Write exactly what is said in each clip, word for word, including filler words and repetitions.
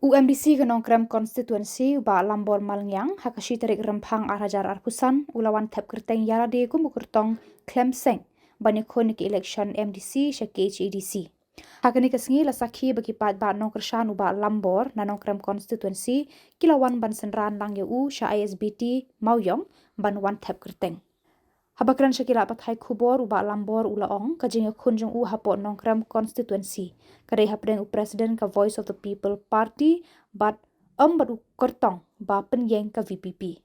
U MDC ka Nongkrem Constituency, u Bah Lambor Malngiang, ha ka shi tarik Rymphang ar hajar arphew san, u la wan thep kyrteng ïa lade kum u kyrtong khlem seng ban ïakhun ïa ka election MDC sha KHADC. Ha kane ka sngi la sakhi ba ki paidbah nongkyrshan u Bah Lambor na Nongkrem Constituency ki la wan ban synran lang ïa u sha ISBT Mawïong ban wan thep kyrteng. Haba kren sha ki lad pathai khubor, u Bah Lambor u la ong ka jingïakhun jong u hapoh Nongkrem Constituency ka dei hapdeng u President ka Voice of the People Party bad ym bad u kyrtong ba pynïeng ka VPP.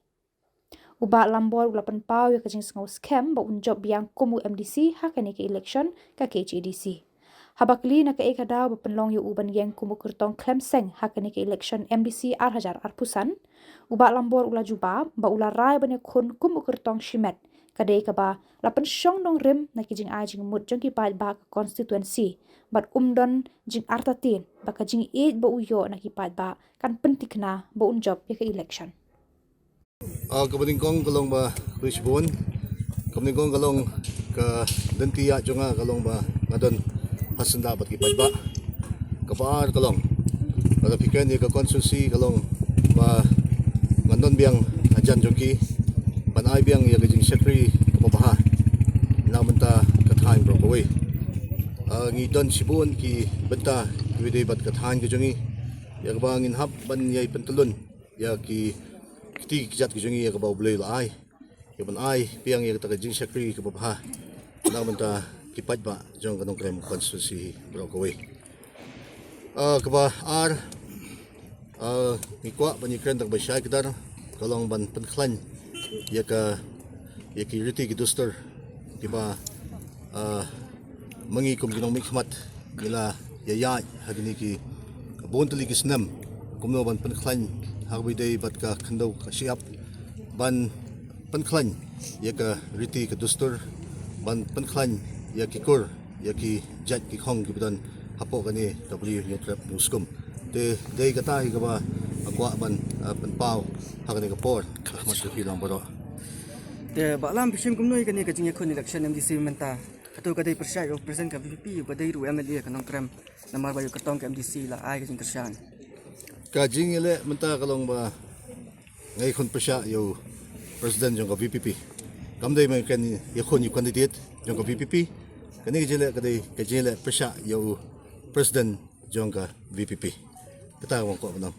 U Bah Lambor u la pynpaw ïa ka jingsngew skhem ba un jop biang kum u MDC ha kane ka election ka KHADC. Haba kylli na kaei ka daw ba pynlong ïa u ban ïeng kum u kyrtong khlem seng ha kane ka election MDC ar hajar arphew san, u Bah Lambor u la jubab ba u la rai ban ïakhun kum u kyrtong shimet, ka dei kaba la pynshong nongrim na ki jingai jingmut jong ki paidbah ka constituency bad um don jingartatien ba ka jingïeit ba u ïoh na ki paidbah kan pynthikna ba un jop ïa ka election. Ah, kaba nyngkong ka long ba khublei shibun. Kaba nyngkong ka long ka lynti ïaid jong nga ka long ba nga don ha syndah bad ki paidbah. Kaba ar ka long, lada phi kren ïa ka constituency ka long ba ngan don biang hajan jong ki ban ai biang ïa ka jingshakri kaba bha na bynta ka thaiñ baroh kawei. Ah, ngi don shibun ki bynta kiba ïadei bad ka thaiñ ka jong ngi, ïa kaba ngin hap ban ïai pyntyllun ïa ki kti ki kjat ki jong ngi ïa kaba U Blei u la ai, ïa ban ai biang ïa kata ka jingshakri kaba bha na bynta ki paidbah jong ka Nongkrem constituency baroh kawei. Ah, kaba ar, ah, ngi kwah ban ïakren da kaba shai kdar, ka long ban pynkhlaiñ ïa ka, ïa ki riti ki dustur kiba, ah, ma ngi kum ki nongmihkhmat ngi la ïaid ha kine ki bun tylli ki snem, kumno ban pynkhlaiñ ha kaba ïadei bad ka khyndew ka shyiap, ban pynkhlaiñ ïa ka riti ka dustur, ban pynkhlaiñ ïa ki kur, ïa ki jait ki khong kiba don hapoh kane ka Bri Hynñiewtrep Hynñiewskum. Te dei kata hi kaba nga kwah ban, ah, pynpaw ha kane ka por ha khmat jong phi lang baroh. Te Bah Lam, phi shim kumno ïa kane ka jingïakhun election MDC mynta? Hato ka dei pyrshah ïa u President ka VPP, ka dei ruh u MLA ka Nongkrem, namar ba ïa u kyrtong ka MDC la ai ka jingkyrshan? Ka jingïaleh mynta ka long ba nga ïakhun pyrshah ïa u President jong ka VPP. Kam dei ba nga kren ïakhun ïa u candidate jong ka VPP. Kane ka jingïaleh ka dei ka jingïaleh pyrshah ïa u President jong ka VPP. Kata ka ba nga kwah ban ong.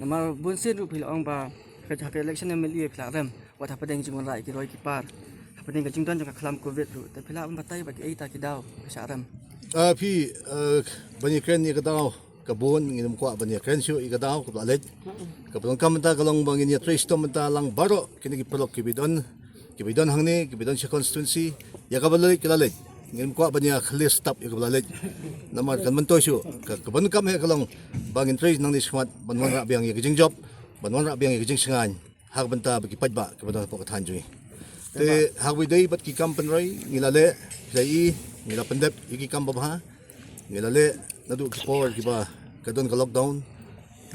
Namar bunsien ruh phi la ong ba ha ka election MLA phi la rem wat hapdeng jingwanrah ïa ki roi ki par, hapdeng ka jingdon jong ka khlam Covid ruh, te phi lah ban batai ba kiei kita ki daw phi shah rem? Ah, phi, eh, ban ïakren ïa ka daw ka bun, ngim kwah ban ïakren shuh ïa ka daw kaba la leit. Kaba donkam mynta ka long ba ngin ïatrei shitom mynta lang baroh kine ki paralok kiba don, kiba don hangne, kiba don sha constituency, ïa kaba la leit ka la leit. Ngim kwah ban ïa khleh stap ïa kaba la leit. Namar kan myntoi shuh, ka, kaba donkam hi ka long ba ngin trei nangne shakhmat ban wanrah biang ïa ka jingjop, ban wanrah biang ïa ka jingshngaiñ ha ka bynta ba ki paidbah kiba don hapoh ka thaiñ jong ngi. Te ha kaba ïadei bad ki kam pynroi ngi la leh, phi la ïohi, ngi la pyndep ïa ki kam babha. Ngi la leh naduh ki por kiba ka don ka lockdown.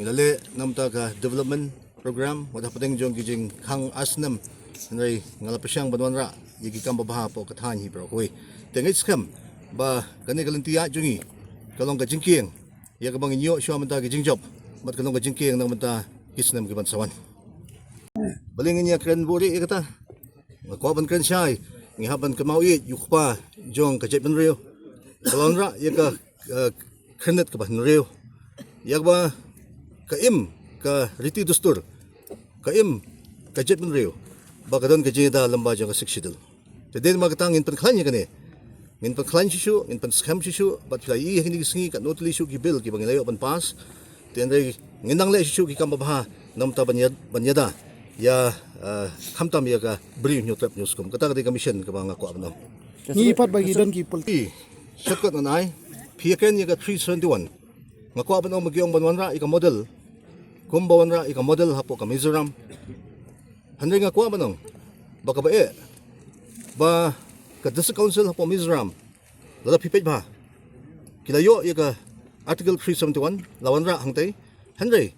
Ngi la leh na bynta ka development program wat hapdeng jong ki jingkhang ar snem. Hynrei nga la pyrshang ban wanrah ïa ki kam babha hapoh ka thaiñ hi baroh kawei. Te nga ngeit skhem ba kane ka lynti ïaid jong ngi ka long ka jingkieng ïa kaba ngin ïoh shuwa mynta ki jingjop, bad ka long ka jingkieng na bynta ki snem kiban sa wan. Balei ngin ïakren buhrieh ïa kata? Nga kwah ban kren shai, ngi hap ban kynmaw ïa u kpa jong ka jaitbynriew, ka la wanrah ïa ka, eh, khyrnit kaba hynriew, ïa kaba ka im ka riti dustur, ka im ka jaitbynriew ba ka don ka jingïada lyngba jong ka Sixth Schedule. Te dei namar kata ngin pynkhlaiñ ïa kane. Ngin pynkhlaiñ shuh shuh, ngin pynskhem shuh shuh, bad phi la ïohi ha kine ki sngi katno tylli shuh ki bill kiba ngi la ïoh ban pass. Te hynrei ngin nang leh shuh shuh ki kam babha na bynta ban ïa, ban ïada ïa, eh, khamtam ïa ka Bri Hynñiewtrep Hynñiewskum. Kata ka dei ka mission kaba nga kwah ban ong. Ngi pat ba ki don ki pol- Phi, shortcut ngan ai, phi ïakren ïa ka three seventy-one. Nga kwah ban ong ba ki ong ban wanrah ïa ka model, kumba wanrah ïa ka model hapoh ka Mizoram. Hynrei nga kwah ban ong ba kaba eh ba ka District Council hapoh Mizoram, lada phi peit bha, ki la ïoh ïa ka Article three seventy-one, la wanrah hangtei. Hynrei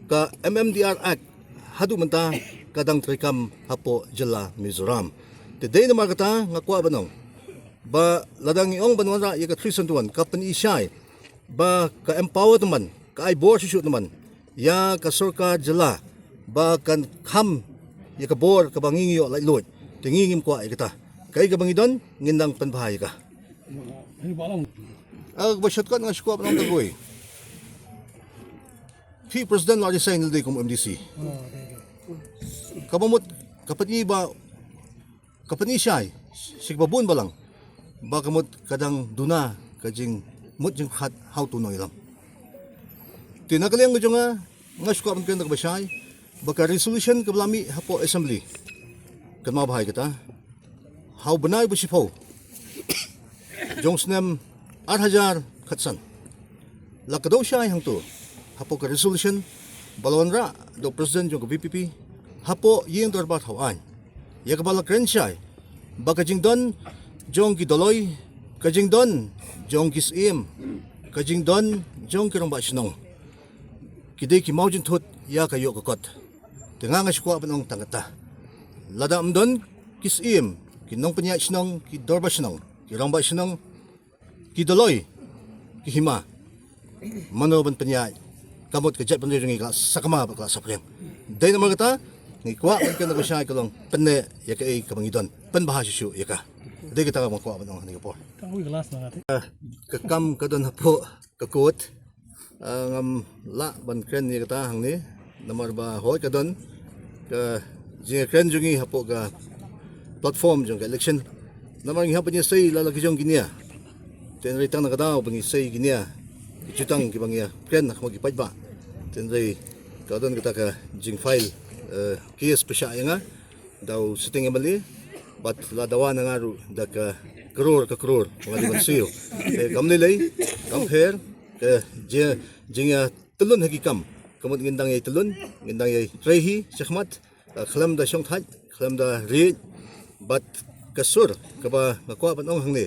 ka M M D R Act haduh mynta ka dang treikam hapoh jylla Mizoram. Te dei namar kata nga kwah ban ong ba lada ngi ong ban wanrah ïa ka three seventy-one, ka pyni shai ba ka empower tymmen, ka ai bor shuh shuh tymmen ïa ka sorkar jylla ba kan kham ïa ka bor kaba ngi ngi ïoh laitluid. Te ngi ngim kwah ïa kata. Kaei kaba ngi don ngin nang pynbha ïa ka. Ah, kaba shortcut nga shu kwah ban ong kawei. Phi president la resign lade kum M D C. Kaba mut ka pyni ba ka pyni shai sha kiba bun balang ba ka mut ka dang duna ka jingmut jingpyrkhat ha uto u nongïalam. Te na ka liang ka jong nga nga shu kwah ban kren da kaba shai ba ka resolution kaba la mih hapoh assembly, kan map bha ïa kata, ha u bnai ba shiphew jong u snem ar hajar khatsan. La kdew shai hangto hapoh ka resolution ba la wanrah da u president jong ka V P P hapoh ïing dorbar thaw aiñ. Ïa kaba la kren shai ba ka jingdon jong ki doloi, ka jingdon jong ki syiem, ka jingdon jong ki rangbah shnong, ki dei ki mawjynthut ïa ka ïoh ka kot. Te nga nga shu kwah ban ong tang kata. Lada ym don ki syiem, ki nongpynïaid shnong, ki dorbar shnong, ki rangbah shnong, ki doloi, ki hima, mano ban pynïaid? Ka mut ka jaitbynriew jong ngi ka la sakma bad ka la saphriang. Dei namar kata ngi kwah ban kren da kaba shai ka long pynneh ïa kaei kaba ngi don, pynbha shuh shuh ïa ka. Dei kata kaba nga kwah ban ong ha kane ka por. Ka kam ka don hapoh ka court. Ah, ngam lah ban kren ïa kata hangne namar ba hooid ka don ka jingkren jong ngi hapoh ka platform jong ka election. Namar ngi hap ban ïasei la la ki jong ki nia. Te hynrei tang na ka daw ba ngi sei ki nia, ki jutang kiba ngi ïakren ha khmat ki paidbah. Te hynrei ka don kata ka jingfile, eh, case pyrshah ïa nga da u sitting M L A bad la dawa na nga ruh da ka klur ka klur ba nga dei ban siew. Te kam lei lei, kam pher, ka jing, jingïatyllun ha ki kam. Ka mut ngin dang ïatyllun, ngin dang ïatrei hi shakhmat, eh, khlem da shongthait, khlem da riej. Bad ka sur kaba nga kwah ban ong hangne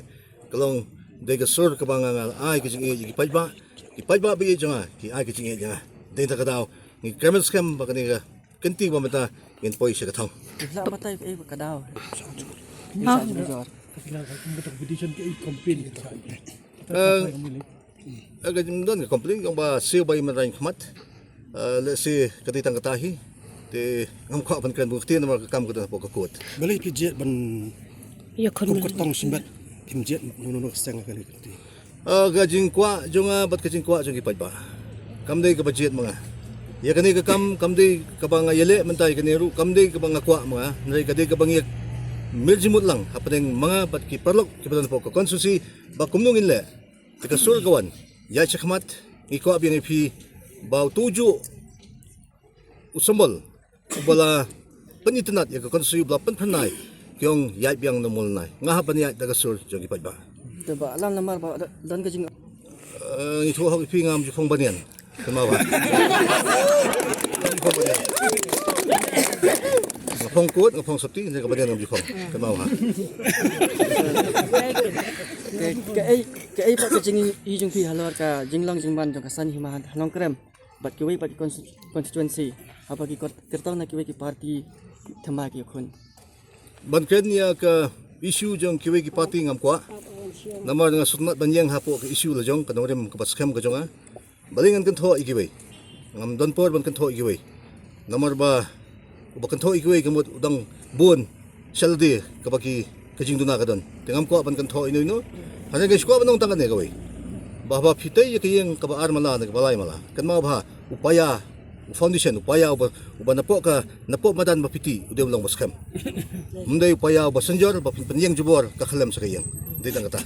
ka long dei ka sur kaba nga, nga ai ka jingïeit ïa ki paidbah, ki paidbah ba ïeit jong nga ki ai ka jingïeit ïa nga. Dei ta ka daw ngi kyrmen skhem ba kane ka kynti ba mynta ngin poi sha ka thong. Lah batai ka ei ka daw. Eh, eh, ka jingdon ka complain kong ba siew ba i mynrain khmat. Eh, lehse ka dei tang kata hi. Te ngam kwah ban kren bun kti namar ka kam ka don hapoh ka court. Balei phi jied ban ïa khun kum kyrtong shimet, phim jied no no no seng ka ni kti. Ah, ka jingkwah jong nga bad ka jingkwah jong ki paidbah kam dei kaba jied ma nga. Ïa kane ka kam kam dei kaba nga ïaleh mynta, ïa kane ruh kam dei kaba nga kwah ma nga, hynrei ka dei kaba ngi ïa mir jingmut lang hapdeng ma nga bad ki paralok kiba don hapoh ka constituency ba kumno ngin leh. Te ka sur ka wan ïa shakhmat, ngi kwah biang ïa phi ba uto u juh u symbol uba la pynitynnad ïa ka constituency, uba la pynphyrnai, ki ong ïaid biang na Mawlynnai. Nga hap ban ïaid da ka sur jong ki paidbah. Te ba alam namar ba da-, don ka jing. Eh, ngi thuh hok ïa phi, ngam ju phong banïan. Kynmaw bha. Ngam ju phong banïan. Nga phong coat, nga phong safety, nga ka banïan ngam ju phong. Kynmaw bha. Ka, ka ei, ka ei pat ka jingïohi jong phi halor ka jinglong jingman jong ka saiñ hima ha Nongkrem bad kiwei pat ki consti-, constituency, haba ki kot-, kyrtong na kiwei ki party thma ki ïakhun. Ban kren ïa ka issue jong kiwei ki party ngam kwah. Namar nga sngewtynnat ban ïeng hapoh ka issue la jong ka nongrim kaba skhem ka jong nga. Balei ngan kynthoh ïa kiwei? Ngam don por ban kynthoh ïa kiwei. Namar ba uba kynthoh ïa kiwei ka mut u dang bun sha lade kaba ki ka jingduna ka don. Te ngam kwah ban kynthoh ino ino. Hynrei nga shu kwah ban ong tang kane kawei. Ba haba phi tei ïa ka ïing kaba ar mala ne kaba lai mala, kynmaw bha u paia, u foundation, u paia uba, uba napoh ka, napoh madan ba phi tei u dei u long ba skhem. Ym dei u paia uba synjor ba phin pynïeng jubor ka khyllem sha ka ïing. Dei tang kata.